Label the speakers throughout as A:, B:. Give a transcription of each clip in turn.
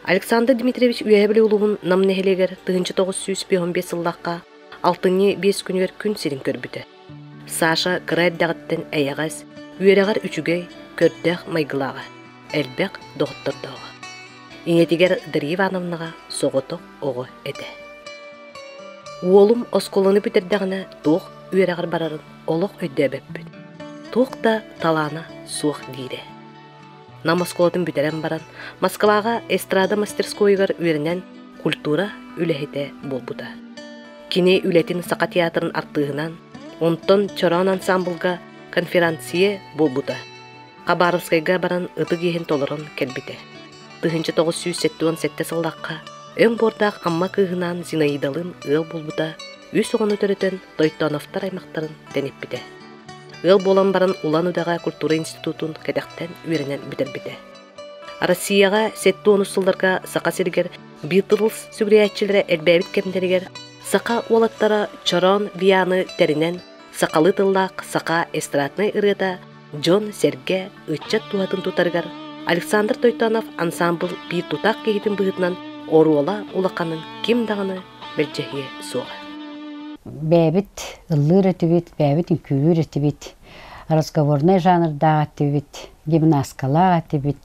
A: Александр Дмитриевич Үөһээ Бүлүү улууһун Нам нэһилиэгэр 1955 сыллаахха алтынньы биэс күнүгэр күн сирин көрбүтэ. Саша кыра эрдэҕиттэн эйэҕэс, үөрэҕэр үчүгэй, көрдөөх майгылааҕа, элбэх доҕоттордооҕо. Ийэтигэр Дарья Ивановнаҕа соҕотох оҕо этэ. Уолум оскуоланы бүтэрдэҕинэ туох үөрэҕэр барарын олох өйдөөбөппүн. Туох да талаана суох диирэ. Нам оскуолатын бүтэрэн баран, Москваҕа эстрада мастерскойугар үөрэнэн культура үлэһитэ буолбута. Кини үлэтин Саха театрын артыыһынан, онтон Чороон ансаамбылга конферансье буолбута. Хабаровскайга баран ытык иэһин толорон кэлбитэ. 1977 сыллаахха өҥ буордаах Амма кыыһынаан Зинаидалыын ыал буолбута, үс оҕону төрөтөн Тойтоновтар аймахтарын тэниппитэ. Ыал буолан баран Улан-Удэҕэ культура институтун кэтэхтэн үөрэнэн бүтэрбитэ. Россияҕа 70 сылларга Саха сиригэр Битлз сүгүрүйээччилэрэ элбээбит кэмнэригэр саха уолаттара Чороон Вианы тэринэн сахалыы тыллаах саха эстраднай ырыата дьон-сэргэ, ыччат туһатын тутарыгар Александр Тойтонов ансаамбыл биир тутаах киһитин быһыытынан оруола улаханын ким даҕаны мэлдьэһиэ суоҕа.
B: Бэйэбит ыллыыр этибит, бэйэбит үҥкүүлүүр этибит, разговорнай жанрдаах этибит, гимнасткалаах этибит,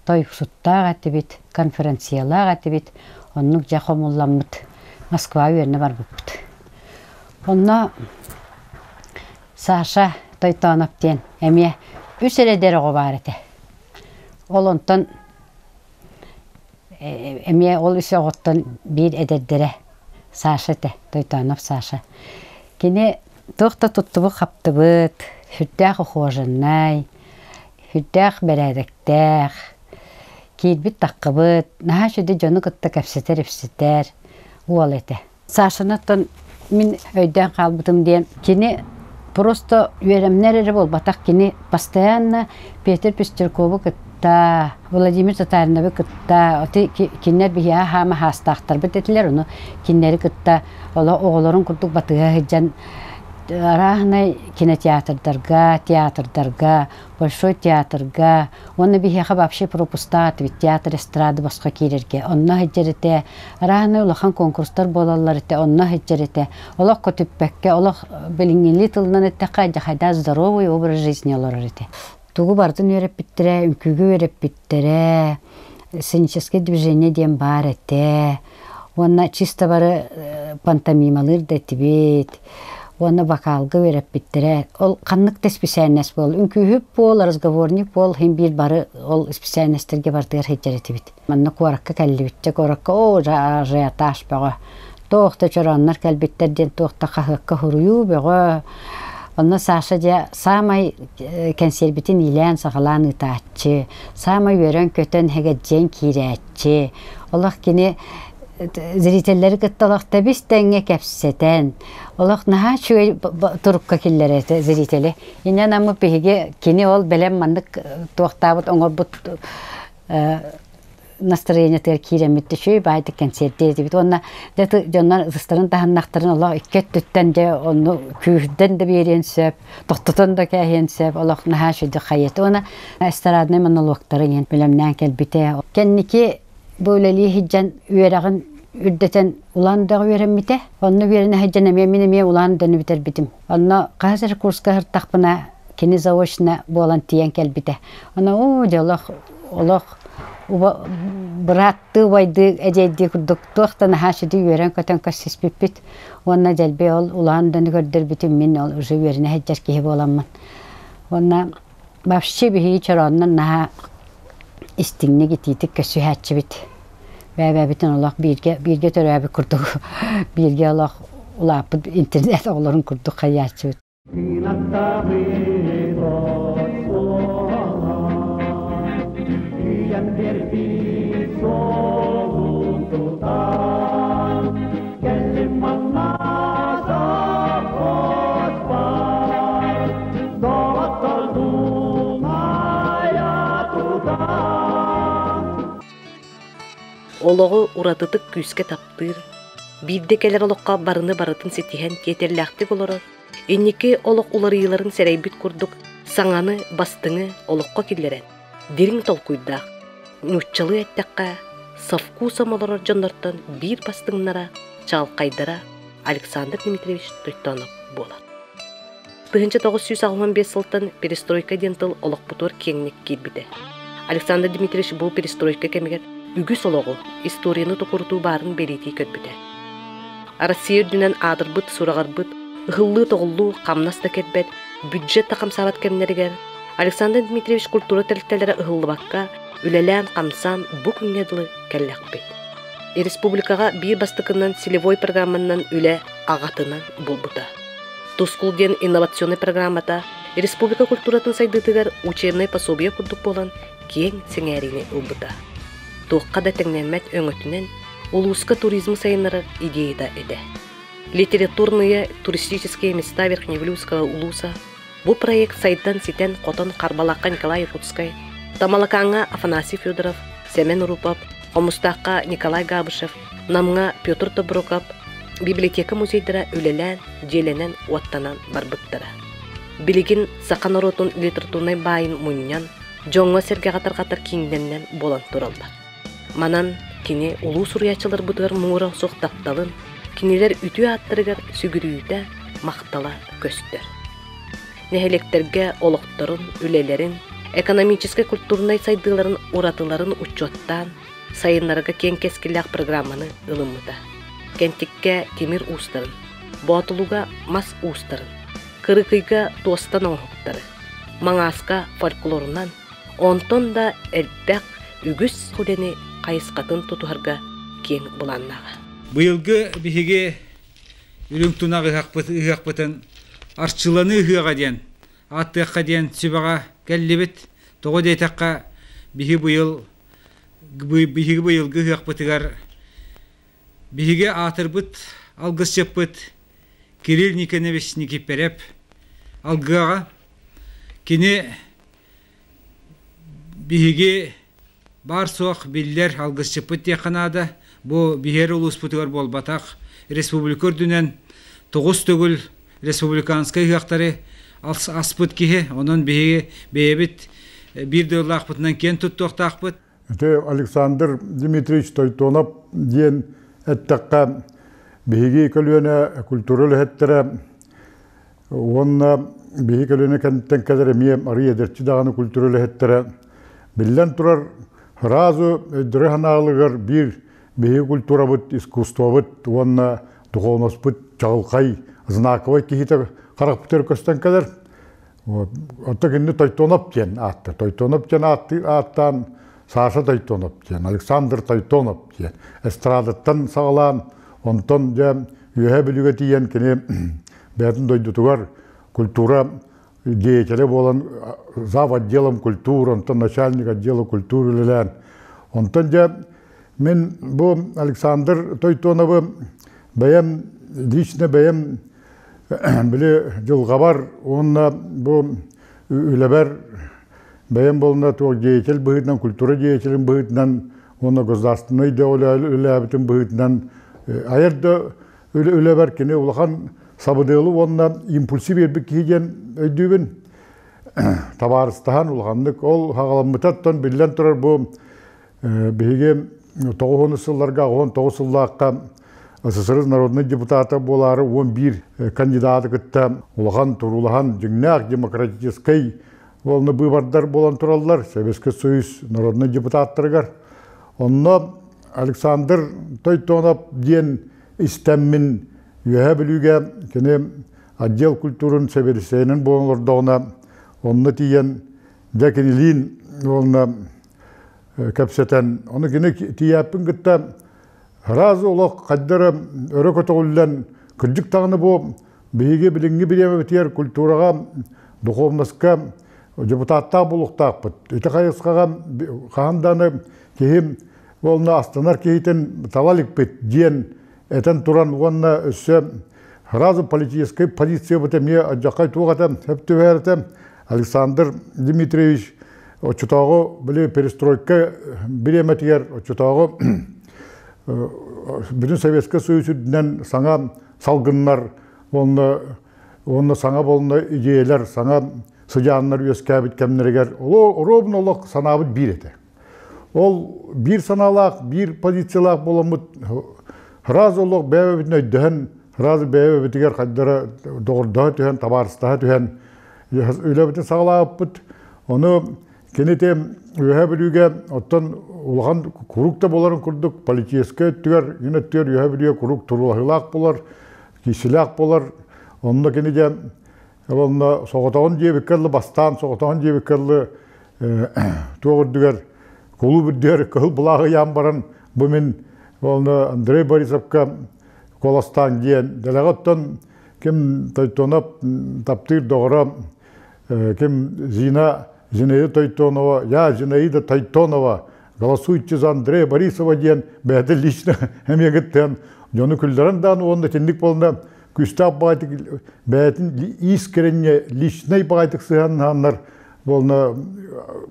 B: тойуксуттаах этибит, конференциялаах этибит. Оннук дьэ хомулламмыт Москва үөрэнэ барбыппыт. Онно Саша Тойтоонов диэн эмиэ үс эрэ эдэр оҕо баар этэ. Ол онтон эмиэ ол үс оҕоттон биир эдэрдэрэ Саша этэ, Тойтоонов Саша. Кини туох да туттубут-хаптыбыт, сүрдээх ухоженнай, сүрдээх бэрээдэктээх, киирбит-таххыбыт, наһаа үчүгэй дьону кытта кэпсэтэр-ипсэтэр уол этэ. Сашаны оттон мин өйдөөн хаалбытым диэн кини просто үөрэмнэр эрэ буолбатах кини постоянно Петр Пестеркову кытта Владимир Татариновы кытта оти кинилэр биһиэхэ хаама хаастаахтарбыт этилэр ону кинилэри кытта оҕолорун курдук батыһа сылдьан арааһынай кинотеатрдарга театрдарга Большой театрга уонна биһиэхэ вообще пропустаат ведь театр эстрада босхо киирэргэ онно сылдьар этэ арааһынай улахан конкурстар буолаллар этэ онно сылдьар этэ олох көтүппэккэ олох билиҥҥилии тылынан эттэххэ дьахайдаа здоровый образ жизни олорор этэ тугу барытын үөрэппиттэрэ үҥкүүгэ үөрэппиттэрэ сценическое движение диэн баар этэ Уонна чисто бары пантомималыыр да этибит. Уонна вокалга үөрэппиттэрэ. Ол ханнык да исписээннэс буол, үҥкүүһүт буол, разговорник буол, иһин биир бары ол исписээннэстэргэ барытыгар сылдьар этибит. Манна куоракка кэллибит. Дьэ куоракка оо ажиотаж бөҕө. Туох да чорооннор кэлбиттэр диэн туох да хаһыакка суруйуу бөҕө. Онно Саша дьэ саамай кэнсиэрбитин иилээн-саҕалаан ыытааччы, саамай үөрэн-көтөн сэгэдьийэн киирээччи. Олох кини зрителлэри кытта олох тэбис тэҥҥэ кэпсэтэн, олох наһаа үчүгэй турукка киллэрэр этэ зрители. Инэн аммы биһиги кини ол бэлэм маннык туохтаабыт оҥорбут настроениетыгар киирэммит үчүгэй баайдык кэнсиэрдиир этибит уонна дьэ дьоннор ытыстарын таһыннахтарын олох икки өттүттэн дьэ онну күүһүрдэн да биэриэн сөп тохтотон да кээһиэн сөп олох наһаа үчүгэй хайыта уонна эстраднай монологтары диэн бэлэмнээн кэлбитэ кэнники бу үлэлии сылдьан үөрэҕин үрдэтэн улаан да үөрэммитэ онно үөрэнэ сылдьан эмиэ мин эмиэ улаан даны бүтэрбитим онно хаһыс эрэ курска сыртахпына кини заочно буолан тиийэн кэлбитэ оно оо дьэ олох олох бырааттыы убайдыы эдьиэйдии курдук туох да наһаа сүдү үөрэн-көтөн көрсүспүппүт уонна дэлби ол улахан дьону көрдөрбүтүм мин ол уже үөрэнэ сылдьар киһи буоламмын уонна вообще биһиги чорооннон наһаа истиҥник итиитик көрсүһээччибит бэйэ-бэйэбитин олох бииргэ бииргэ төрөөбүт курдук бииргэ олох улааппыт интернет оҕолорун курдук хайааччыбыт
A: Олоҕу уратытык күүскэ таптыыр, биирдэ кэлэр олоххо барыны барытын ситиһэн тиэтэллээхтик олорор, инники олох уларыйыыларын сэрэйбит курдук саҥаны, бастыҥы олоххо киллэрэн, дириҥ толкуйдаах, нууччалыы эттэххэ, со вкусом олорор дьоннортон биир бастыҥнара, чаҕылхайдара Александр Дмитриевич Тойтонов буолар. 1985 сылтан перестройка диэн тыл олохпутугар киэҥник киирбитэ. Александр Дмитриевич бу перестройка кэмигэр үгүс олоҕу, историяны токурутуу баарын бэлиэтии көрбүтэ. Россия үрдүнэн аатырбыт, сураҕырбыт, ыһыллыы-тоҕуллуу, хамнас да кэлбэт, бюджет да хамсаабат кэмнэригэр Александр Дмитриевич культура тэрилтэлэрэ ыһыллыбакка, үлэлээн-хамсаан бу күҥҥэ дылы кэллэхпит. Республикаҕа биир бастакынан целевой программанан үлэ аҕатынан буолбута. Тускул диэн инновационнай программата республика культуратын сайдыытыгар учебнай пособие курдук буолан киэҥ сэҥээриини ылбыта. Туохха да тэҥнэммэт өҥөтүнэн улууска туризмы сайыннарар идеята этэ. Литературные туристические места Верхневилюйского улуса бу проект сайдан ситэн-хотон Харбалаахха Николай Якутскай, Тамалакааҥҥа Афанасий Федоров, Сэмэн Урупов, Хомустаахха Николай Габышев, Намҥа Петр Тобуруков библиотека музейдара үлэлээн, дьиэлэнэн, уоттанан барбыттара. Билигин саха норуотун литературнай баайын мунньан, дьоҥҥо-сэргэҕэ тарҕатар кииннэринэн буолан тураллар. Манан кини улуу суруйааччыларбытыгар муҥура суох тапталын, кинилэр үтүө ааттарыгар сүгүрүйүүтэ, махтала көстөр. Нэһилиэктэргэ олохторун, үлэлэрин, экономическай культурнай сайдыыларын уратыларын учуоттаан, сайыннарарга киэҥ кэскиллээх программаны ылыммыта. Кэнтиккэ тимир уустарын, Боотулуга мас уустарын, Кырыкыйга туостан оҥоһуктары, Маҥааска фольклорунан, онтон да элбэх үгүс үлэни хайысхатын тутуһарга киэҥ былааннааҕа.
C: Быйылгы биһиги үрүҥ тунах ыһыахпытын Арчыланыы ыһыаҕа диэн ааттыахха диэн сүбэҕэ кэллибит. Тоҕо диэтэххэ, биһи быйыл биһиги быйылгы ыһыахпытыгар биһиги аатырбыт алгысчыппыт Кирилл Никонович Никипереп алгыаҕа. Кини биһиги баар-суох биллэр алгысчыппыт диэххэ наада. Бу биһиэр улууспутугар буолбатах, республика үрдүнэн тоҕус төгүл республиканскай ыһыахтары аспыт киһи. Онон биһиги бэйэбит биир дойдулаахпытынан киэн туттуохтаахпыт.
D: Ити Александр Дмитриевич Тойтонов диэн эттэххэ, биһиги көлүөнэ культура үлэһиттэрэ уонна биһиги көлүөнэ кэнниттэн кэлэр эмиэ арый эдэрчи даҕаны культура үлэһиттэрэ биллэн турар сразу өйдөрө-санаалыгар биир биһиги культурабыт, искусствобыт уонна духовноспут чаҕылхай, знаковай киһитэ харахпытыгар көстөн кэлэр. Оттон кинини Тойтонов диэн аатта. Тойтонов диэн ааттаан Саша Тойтонов диэн, Александр Тойтонов диэн. Эстрадаттан саҕалаан, онтон дьэ Үөһээ Бүлүүгэ тиийэн кини бэйэтин дойдутугар культура деятелэ буолан зав отделом культуры, онтон начальник отдела культуры үлэлээн. Онтон дьэ мин бу Александр Тойтоновы бэйэм лично бэйэм били дьылҕабар уонна бу үлэбэр бэйэм буолна туох деятель быһыытынан, культура деятелин быһыытынан уонна государственнай да үлэлээбитим быһыытынан айар да үлэбэр кини улахан сабыдыалы уонна импульсы биэрбит киһи диэн өйдүүбүн. Табаарыстаһан улаханнык ол хаҕаламмытаттан биллэн турар бу Биһиги тоҕус сылларга, 19 сыллаахха СССР народнай депутата буолаары 11 кандидаты кытта улахан туруулаһан дьиҥнээх демократическай уонна быыбардар буолан тураллар Советский Союз народнай депутаттарыгар. Онно Александр Тойтонов диэн истэммин Үөһээ Бүлүүгэ кини отдел культурын сэбиэдиссэйинэн буолан олордоҕуна онно тиийэн дьэ кинилиин уонна кэпсэтэн, ону кини тиийээппин кытта сразу олох хайдара өрө көтөҕүллэн, кырдьык даҕаны бу биһиги билиҥҥи бириэмэбитигэр культураҕа, духовноска депутаттаах буолуохтаахпыт. Ити хайысхаҕа хаһан даҕаны киһи уонна астынар киһитин тала иликпит диэн этэн туран уонна өссө сразу политическай позициябыт эмиэ алдьархай туох этэ, сөп түбэһэр этэ. Александр Дмитриевич оччотооҕу били перестройка бириэмэтигэр оччотооҕу бүтүн Советскай Союз үрдүнэн саҥа салгыннар уонна уонна саҥа болна идеялар, саҥа сыдьааннар үөскээбит кэмнэригэр оруобуна олох санаабыт биир этэ. Ол биир санаалаах, биир позициялаах буоламмыт сразу олох бэйэбитин өйдөһөн, сразу бэйэбитигэр хайдара доҕордоһо түһэн, табаарыстаһа түһэн үлэбитин саҕалаабыппыт. Ону кини те Үөһээ Бүлүүгэ оттон улахан куруук да буоларын курдук политическай өттүгэр, ин өттүгэр Үөһээ Бүлүүгэ куруук туруулаһыылаах буолар, киирсилээх буолар. Онно кини дьэ онно соҕотоҕун диэбиккэ дылы бастаан соҕотоҕун диэбиккэ дылы туох үрдүгэр кулууп үрдүгэр кыһыл былааҕы ыйаан баран бу мин онно Андрей Борисовка куоластаан диэн дэлэҕэ оттон ким Тойтонов таптыыр доҕоро ким Зина Зинаида Тойтонова я Зинаида Тойтонова голосуйте за Андрея Борисова диэн бэйэтэ лично эмиэ кыттыан дьону күллэрэн даҕаны уонна итинник буолна күүстээх баҕайытык бэйэтин искренне личнэй баҕайытык сыһыаннаһаннар буолна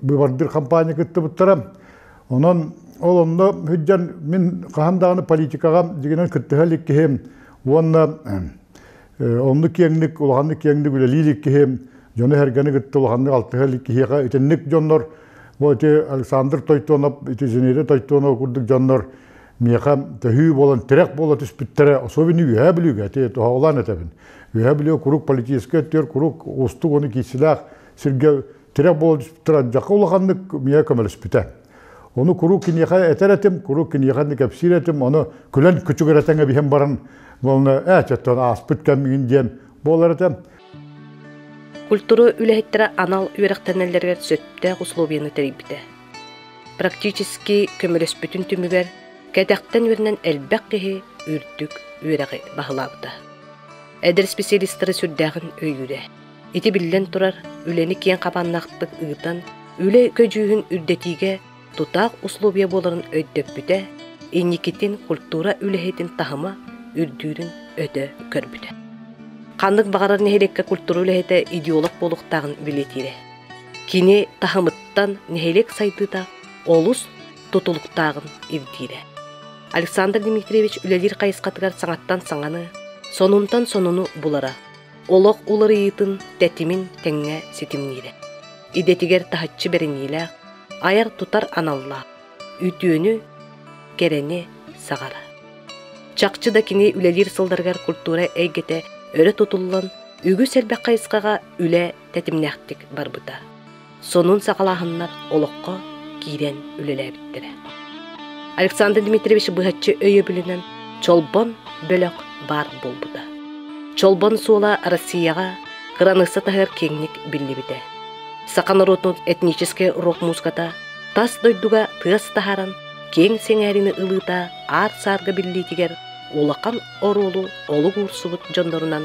D: быбардыр компания кыттыбыттара. Онон ол онно хүддьэн мин хаһан даҕаны политикаҕа дьигинэн кыттыһа илик киһим уонна оннук киэҥник улаханнык киэҥник үлэлии илик киһим дьону сэргэни кытта улаханнык алтыһа илик киһиэхэ итинник дьоннор бу ити Александр Тойтонов ити Зинаида Тойтонова курдук дьоннор миэхэ төһүү буолан тирэх буола түспүттэрэ особенно Үөһээ Бүлүүгэ ити тоһоҕолоон этэбин Үөһээ Бүлүүгэ куруук политическай өттүгэр куруук уустук уонна киирсилээх сиргэ тирэх буола түспүттэрэ алдьархай улаханнык миэхэ көмөлөспүтэ ону куруук киниэхэ этэр этим куруук киниэхэ кэпсиир этим ону күлэн күчүгүрэтэн эбиһэн баран буолна ээ чөттөн ааспыт кэммин диэн буолар этэ
A: Культура үлэһиттэрэ анал үөрэхтэнэллэригэр сөптөөх условияны тэрийбитэ. Практически көмөлөспүтүн түмүгэр кэтэхтэн үөрэнэн элбэх киһи үрдүк үөрэҕи баһылаабыта. Эдэр специалистары сүрдээҕин өйүүрэ. Ити биллэн турар, үлэни киэҥ хабааннаахтык ыытан, үлэ көдьүүһүн үрдэтиигэ тутаах условия буоларын өйдөппүтэ, инникитин культура үлэһитин таһыма үрдүүрүн өтө көрбүтэ. Ханнык баҕарар нэһилиэккэ культура үлэһитэ идеолог буолуохтааҕын бэлиэтиирэ. Кини таһымыттан нэһилиэк сайдыыта олус тутулуктааҕын ирдиирэ. Александр Дмитриевич үлэлиир хайысхатыгар саҥаттан саҥаны, сонунтан сонуну булара, олох уларыйыытын тэтимин тэҥҥэ ситимниирэ. Идэтигэр таһыччы бэриниилээх, айар-тутар аналлаах, үтүөнү, кэрэни саҕара. Чахчы да кини үлэлиир сылларыгар культура эйгэтэ өрө тутуллан, үгүс элбэх хайысхаҕа үлэ тэтимнээхтик барбыта. Сонун саҕалааһыннар олоххо киирэн үлэлээбиттэрэ. Александр Дмитриевич быһаччы өйөбүлүнэн Чолбон бөлөх баар буолбута. Чолбон суола Россияҕа кыраныысса таһыгар киэҥник биллибитэ. Саха норуотун этническэй рок-музыката тас дойдуга тыас таһааран киэҥ сэҥээриини ылыыта аар-саарга биллиитигэр улахан оруолу олук уурсубут дьоннорунан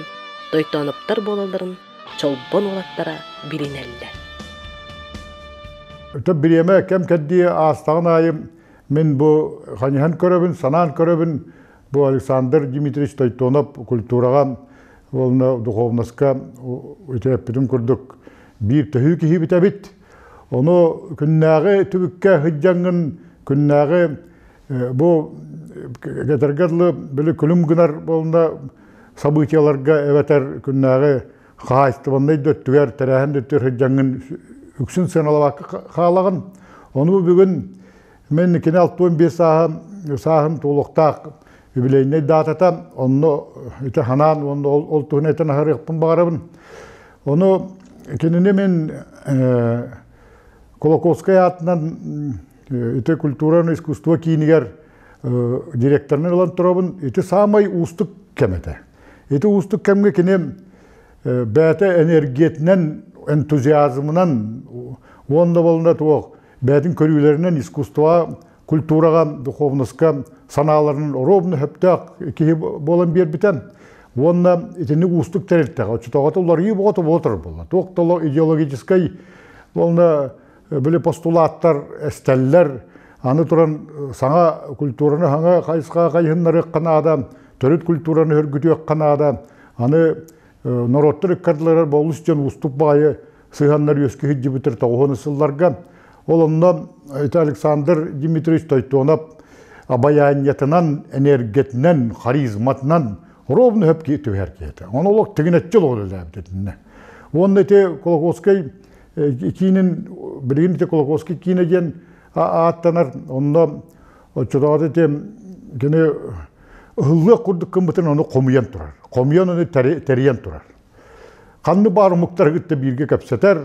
A: Тойтооноптор буолалларын Чолбон уолаттара билинэллэр.
D: Өтө бириэмэ кэм-кэрдии аастаҕын аайы мин бу хайыһан көрөбүн, санаан көрөбүн, бу Александр Дмитриевич Тойтонов культураҕа уонна духовноска үтүөппүтүн курдук биир төһүү киһибит эбит. Ону күннээҕи түбүккэ сылдьаҥҥын күннээҕи бу этэргэ дылы били күлүм гынар буолна событиеларга эбэтэр күннээҕи хаһаайыстыбаннай да өттүгэр, тэрээһин да өттүгэр сылдьаҥҥын үксүн сыаналаабакка хаалаҕын. Ону бүгүн мен кини 65 сааһын, сааһын туолуохтаах юбилейнай датата, онно ити ханаан уонна ол, ол туһунан этэн аһарыахпын баҕарабын. Ону кинини мен Кулаковскай аатынан ити культураны искусство киинигэр директорынан ылан турабын. Ити саамай уустук кэм этэ. Ити уустук кэмҥэ кини бэйэтэ энергиятынан, энтузиазмынан уонна болна туох бэйэтин көрүүлэринэн искусствоҕа, культураҕа, духовноска санааларын ровно сөптөөх киһи буолан биэрбитэ. Уонна итинник уустук тэрилтэҕэ оччотооҕута уларыйыы боҕото буола турар буолла. Туох да идеологическай уонна били постулаттар эстэллэр, аны туран саҥа культураны саҥа хайысхаҕа хайыһыннарыахха наада, төрүт культураны сөргүтүөххэ наада. Аны норуоттар ыккардыларыгар болус дьон уустук баҕайы сыһыаннар үөскүү сылдьыбыттар тоҕуһун сылларга. Ол онно ити Александр Дмитриевич Тойтонов обаянньатынан, энергетинэн, харизматынан ровно хөп түһэр киһитэ. Оны олох тигинэччи олоҕу үлэлээбит итиннэ. Уонна ити Кулаковскай киинин, билигин ити Кулаковскай киинэ диэн ааттанар. Онно оччотооҕу ити кини ыһыллыах курдук гыммытын ону хомуйан турар. Хомуйан ону тэрийэн турар. Ханны баар омуктары кытта бииргэ кэпсэтэр,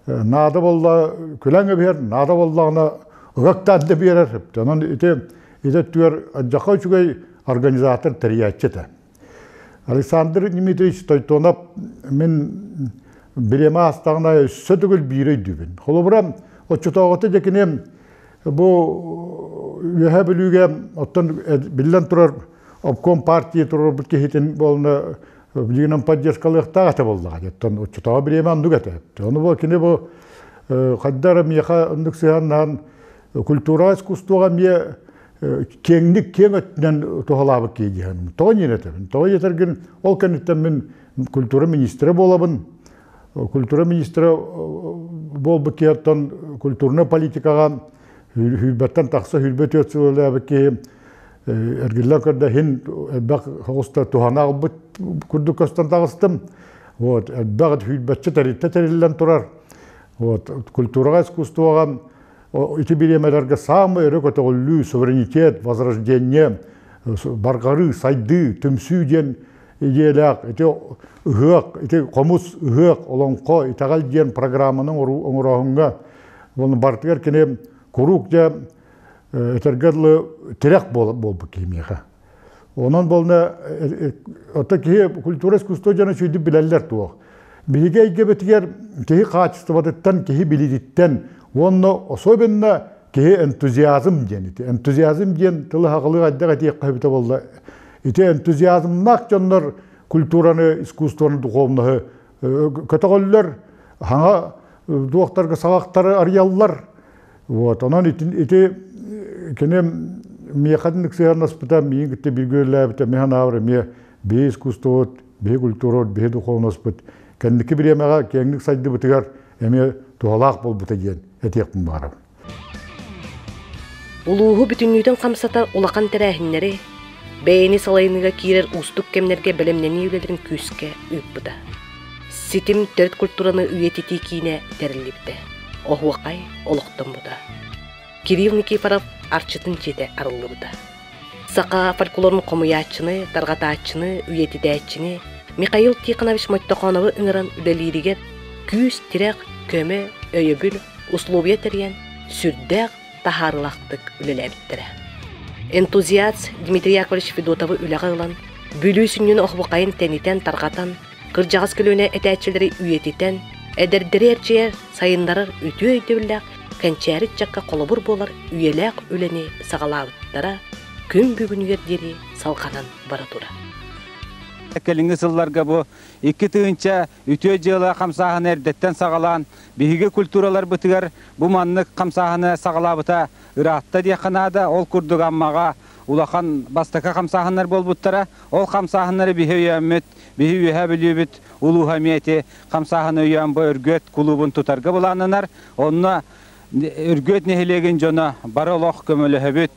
D: наада буолла күлэн эбиһэр, наада буоллаҕына ыгактаан да биэрэр. Онон ити ити өттүгэр дьаха үчүгэй организатор тэрийээччи этэ. Александр Дмитриевич Тойтонов мин бириэмэ аастаҕына өссө төгүл биири өйдүүбүн. Холобура, оччотооҕута дьэ кини бу Үөһээ Бүлүүгэ оттон биллэн турар обком партия туруорбут киһитин буолна билигинэн поддержкалыахтаах этэ буоллаҕа. Оттон оччотооҕу бириэмэ оннук этэ. Ону бу кини бу хайда эрэ миэхэ оннук сыһыаннаһан культура искусствоҕа эмиэ киэҥник киэҥ өттүнэн туһалаабыт киһи диэн. Тоҕо диэн этэбин? Тоҕо диэтэргин ол кэнниттэн мин культура министрэ буолабын. Культура министрэ буолбут киһи оттон культурнай политикаҕа сүүрбэттэн тахса 24 сыл үлэлээбит киһи эргиллэн көрдө иһин элбэх соҕуста туһана албыт курдук көстөн таҕыстым. Вот, элбэх сүүрбэччэ тэрилтэ тэриллэн турар. Вот, культураҕа, искусствоҕа ити бириэмэлэргэ саамай өрө көтөҕүллүү, суверенитет, возрождение, барҕарыы, сайдыы, түмсүү диэн идиэлээх ити ыһыах, ити хомус ыһыах, олоҥхо, итэҕэл диэн программаны оҥорооһуҥҥа уонна барытыгар кини куруук дьэ этэргэ дылы тирэх буолбут киһи миэхэ. Онон буолна оттон киһи культура искусство дьоно үчүгэйдик билэллэр туох. Биһиги эйгэбитигэр киһи хаачыстыбатыттан, киһи билиититтэн уонна особенно киһи энтузиазм диэн ити. Энтузиазм диэн тылы хаҕылыы хайдах этиэххэ эбитэ буолла. Ити энтузиазмнаах дьоннор культураны, искусствоны, духовноһы көтөҕөллөр, хаҥа дуохтарга саҕахтары арыйаллар. Вот, онон ити, ити кини миэхэ сыһыаннаспыта, миигин кытта бииргэ үлэлээбитэ, мин санаабар эмиэ биһи искусствобут, биһи культурабыт, биһи духовноспут кэнники бириэмэҕэ киэҥник сайдыбытыгар эмиэ туһалаах буолбута диэн этиэхпин баҕарабын.
A: Улууһу бүтүннүүтүн хамсатар улахан тэрээһиннэри, бэйэни салайыныыга киирэр уустук кэмнэргэ бэлэмнэнии үлэлэрин күүскэ ыыппыта. Ситим төрүт культураны үйэтитии киинэ тэриллибитэ. Оһуохай олохтоммута. Кирилл Никифоров Арчытын дьиэтэ арыллыбыта. Саха фольклорун хомуйааччыны, тарҕатааччыны, үйэтитээччини Михаил Тихонович Моттохонову ыҥыран үлэлииригэр күүс-тирэх, көмө, өйөбүл, условия тэрийэн сүрдээх таһаарыылаахтык үлэлээбиттэрэ. Энтузиаст Дмитрий Яковлевич Федотовы үлэҕэ ылан, Бүлүү сүнньүн оһуохайын тэнитэн, тарҕатан, кырдьаҕас көлүөнэ этээччилэри үйэтитэн, эдэрдэри эрчийэр, сайыннарар үтүө өйдөбүллээх кэнчээри ыччакка холобур буолар үйэлээх үлэни саҕалаабыттара күн бүгүнүгэр диэри салҕанан бара турар.
C: Кэлиҥҥи сылларга бу 2000 үтүө дьыала хамсааһына эрдэттэн саҕалаан, биһиги культураларбытыгар бу маннык хамсааһыны саҕалаабыта ыраатта диэххэ наада. Ол курдук Аммаҕа улахан бастакы хамсааһыннар буолбуттара. Ол хамсааһыннары биһи өйөөммүт, биһи Үөһээ Бүлүүбүт улууһа эмиэ ити хамсааһыны өйөөн бу Өргүөт кулуубун тутарга былааннанар. Онно Өргүөт нэһилиэгин дьоно бары олох көмөлөһөбүт.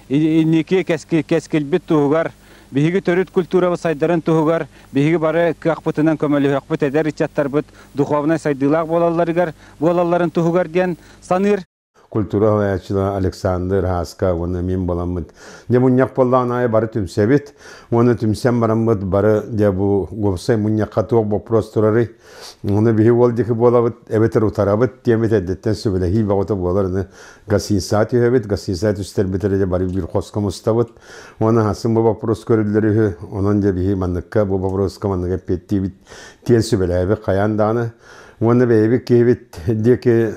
C: Инники кэскилбит туһугар, биһиги төрүт культурабыт сайдарын туһугар биһиги бары кыахпытынан көмөлөһүөхпүт эдэр ыччаттарбыт духовнай сайдыылаах буолалларыгар буолалларын туһугар диэн саныыр.
E: Культура салайааччылара Александр Хаска уонна мин буоламмыт дьэ мунньах буоллаҕын аайы бары түмсэбит уонна түмсэн бараммыт бары дьэ бу уопсай мунньахха туох боппуруос турарый уонна биһи уол диэки буолабыт эбэтэр утарабыт диэммит эрдэттэн сүбэлэһии бөҕөтө буолар аны гостиницаҕа түһэбит гостиницаҕа түстэрбит эрэ дьэ бары биир хоско мустабыт уонна хасын бу боппуруос көрүллэр үһү онон дьэ биһи манныкка бу боппуруоска маннык эппиэттиибит диэн сүбэлээбит хайаан даҕаны уонна бэйэбит киһибит диэки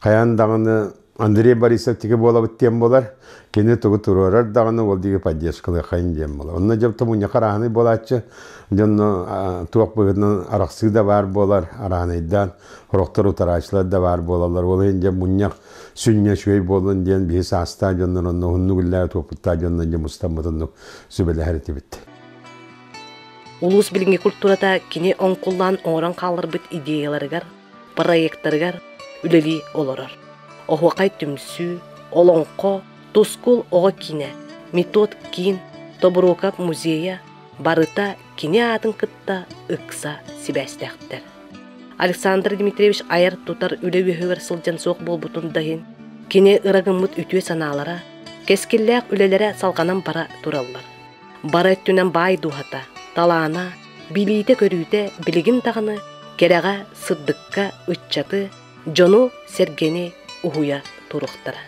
E: хайаан даҕаны Андрей Борисов тиги буолабыт диэн буолар. Кини тугу туруорар даҕаны ол диги поддержкалыахайын диэн буолар. Онно дьэ мунньаха арааһынай буолааччы. Дьонно туох быһыытынан арахсыы да баар буолар, арааһынайдаан сорохтор утарааччылар да баар буолаллар. Ол иһин дьэ мунньах сүнньэ үчүгэй буоллун диэн биһи саастаах дьоннор онно уһуннук үллээбит уопуттаах дьоннор дьэ мустаммыт оннук сүбэлэһэр этибит.
A: Улуус билиҥҥи культурата кини оҥкуллаан оҥорон хаалларбыт идеяларыгар проектарыгар үлэлии олорор. Оһуохай түмсүү, олоҥхо, тускул оҕо киинэ, метод киин, Тобуруокап музейа барыта кини аатын кытта ыкса сибээстээхтэр. Александр Дмитриевич айар-тутар үлэ үөһүгэр сылдьан суох буолбутун да иһин, Кини ырагыммыт үтүө санаалара, кэскиллээх үлэлэрэ салҕанан бара тураллар. Бары өттүнэн баай дууһата, талаана, билиитэ-көрүүтэ билигин даҕаны кэрэҕэ, сырдыкка ыччаты, дьону-сэргэни уһуйа туруохтара.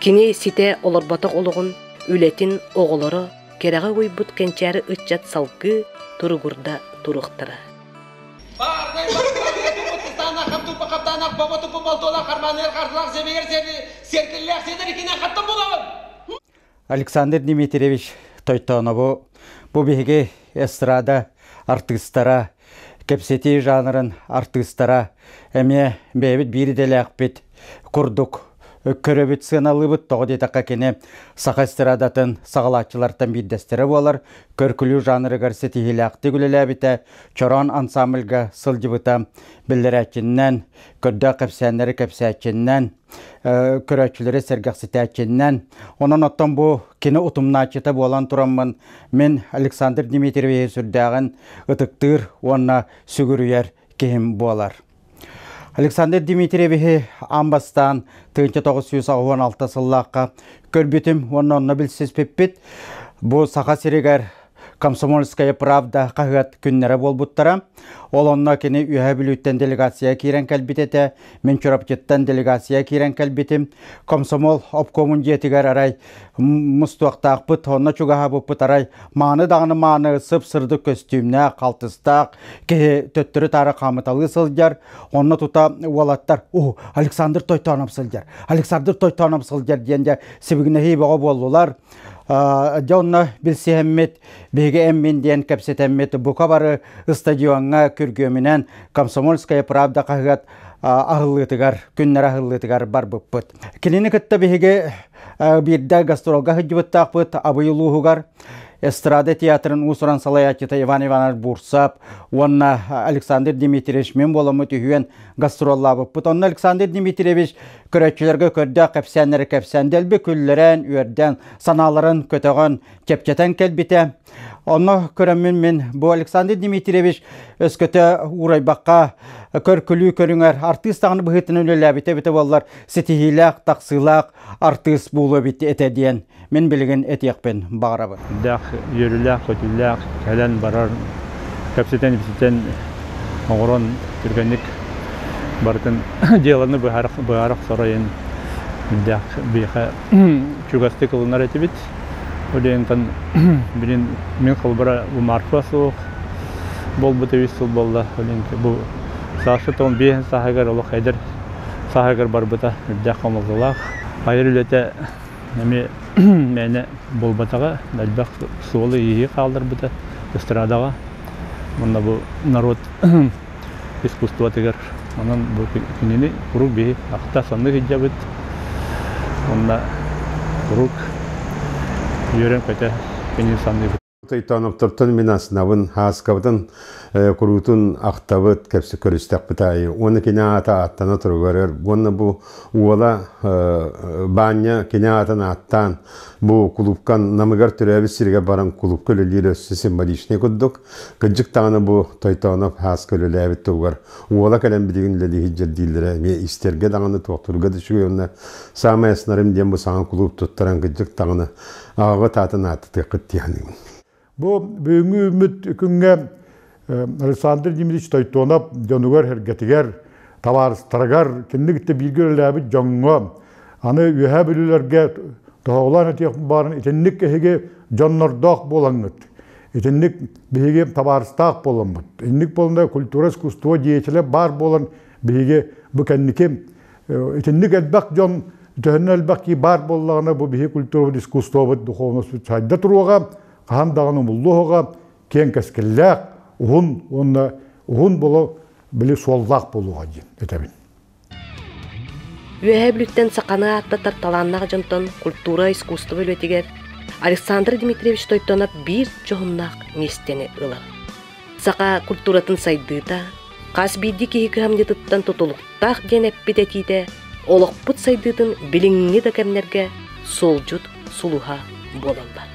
A: Кини ситэ олорботох олоҕун, үлэтин оҕолоро кэрэҕэ угуйбут кэнчээри ыччат салгыы туругурда туруохтара.
F: Александр Дмитриевич Тойтонову бу биһиги эстрада артыыстара, кэпсэтии жанрын артыыстара эмиэ бэйэбит биир идэлээхпит курдук көрөбүт сыаналыыбыт тоҕо диэтэххэ кини саха эстрадатын саҕалааччылартан биирдэстэрэ буолар көркүлүү жанрыгар ситиһиилээхтик үлэлээбитэ чороон ансамбльга сылдьыбыта биллэрээччиннэн көрдөөх кэпсээннэри кэпсээччиннэн көрөөччүлэри сэргэхситээччиннэн онон оттон бу кини утумнааччыта буолан тураммын мин Александр Дмитриевиһи сүрдээҕин ытыктыыр уонна сүгүрүйэр киһим буолар. Александр Дмитриевиһи аан бастаан 1986 сыллаахха көрбүтүм уонна онно билсиспиппит. Бу Саха сиригэр Комсомольская правда хаһыат күннэрэ буолбуттара. Ол онно кини Үөһээ Бүлүүттэн делегация киирэн кэлбит этэ. Мин Чурапчыттан делегация киирэн кэлбитим. Комсомол обкомун дьиэтигэр арай мустуохтаахпыт, онно чугаһаабыппыт арай мааны даҕаны мааны сып-сырдык көстүүмнээх, халтыстаах киһи төттөрү-таары хаамыталыы сылдьар. Онно тута уолаттар «О, Александр Тойтоонов сылдьар, Александр Тойтоонов сылдьар» диэн дьэ сибигинэһии бөҕө буоллулар. Дьэ онно билсиһэммит, биһиги эммин диэн кэпсэтэммит, бука бары стадиоҥҥа күргүөмүнэн «Комсомольская правда» хаһыат аһыллыытыгар, күннэр аһыллыытыгар барбыппыт. Кинини кытта биһиги биирдэ гастролга сылдьыбыттаахпыт Абый улууһугар эстрада театрын уус-уран салайааччыта Иван Иванович Бурсап уонна Александр Дмитриевич мин буоламмыт үһүөн гастроллаабыппыт. Онно Александр Дмитриевич көрөөччүлэргэ көрдөөх кэпсээннэри кэпсээн, дэлби күллэрэн, үөрдэн, санааларын көтөҕөн, чэпчэтэн кэлбитэ. Онно көрөммүн мин бу Александр Дмитриевич өскөтө уурайбакка көр-күлүү көрүҥэр артыыс даҕаны быһыытынан үлэлээбитэ эбитэ буоллар ситиһиилээх, тахсыылаах артыыс буолуо эбит этэ диэн мин билигин этиэхпин баҕарабын.
G: Дээх үөрүүлээх, көтүүлээх кэлэн барар, кэпсэтэн-ипсэтэн оҥорон түргэнник барытын дьыаланы быһаарах соройун дээх биһиэхэ чугастык ылынар этибит. Ол билин мин холбора бу Марфа суох буолбута үс сыл буолла. Бу Саша тоҕон биэһин сааһыгар олох эдэр сааһыгар барбыта үрдээх хомолтолоох. Айар үлэтэ эмиэ мээнэ буолбатаҕа, элбэх суолу-ииһи хаалларбыта эстрадаҕа. Уонна бу народ искусствотыгар онон бу кинини куруук биһи ахта саныы сылдьабыт. Уонна куруук үөрэн-көтө кинини саныыбыт.
E: Тойтооноптортон мин аснабын, һааскабытын куруутун ахтабыт, кэпси көрүстэхпит аайы. Уонна кини аата ааттана туругар уонна бу уола Баанньа кини аатын ааттаан бу кулуупкан Намыгар төрөөбүт сиригэр баран кулуупка үлэлиир өссө символичный курдук. Кырдьык даҕаны бу Тойтоонов һааска үлэлээбит туһугар уола кэлэн билигин үлэлии сылдьар дииллэрэ эмиэ истэргэ даҕаны туохтуурга да үчүгэй уонна саамай аснарым диэн бу саҥа кулууп туттаран кырдьык даҕаны аҕаҕыт аатын ааттатыаххыт дии саныыбын.
D: Бу бүгүҥҥү үүммүт күҥҥэ Александр Дмитриевич Тойтонов дьонугар-сэргэтигэр, табаарыстарыгар, кинини кытта бииргэ үлэлээбит дьоҥҥо, аны Үөһээ Бүлүүлэргэ тоһоҕолоон этиэх баарын итинник эһиги дьоннордоох буолаҥҥыт, итинник биһиги табаарыстаах буоламмыт, инник буолан культура, искусство деятелэ баар буолан биһиги бу кэнники итинник элбэх дьон төһөннө элбэх кии баар буоллаҕына бу биһи культурабыт, искусствобыт, духовностьбут сайда туруоҕа, хаһан даҕаны умуллуоҕа, киэҥ кэскиллээх, уһун уонна уһун боло били суоллаах буолуоҕа диэн этэбин.
A: Үөһээ Бүлүүттэн саханы ааттатар талааннаах дьонтон культура, искусство үлэтигэр Александр Дмитриевич Тойтонов биир дьоһуннаах миэстэни ылар. Саха культуратын сайдыыта хас биирдии киһи кыһамньытыттан тутулуктаах диэн эппит этиитэ олохпут сайдыытын билиҥҥи да кэмнэргэ суолдьут сулуһа буолаллар.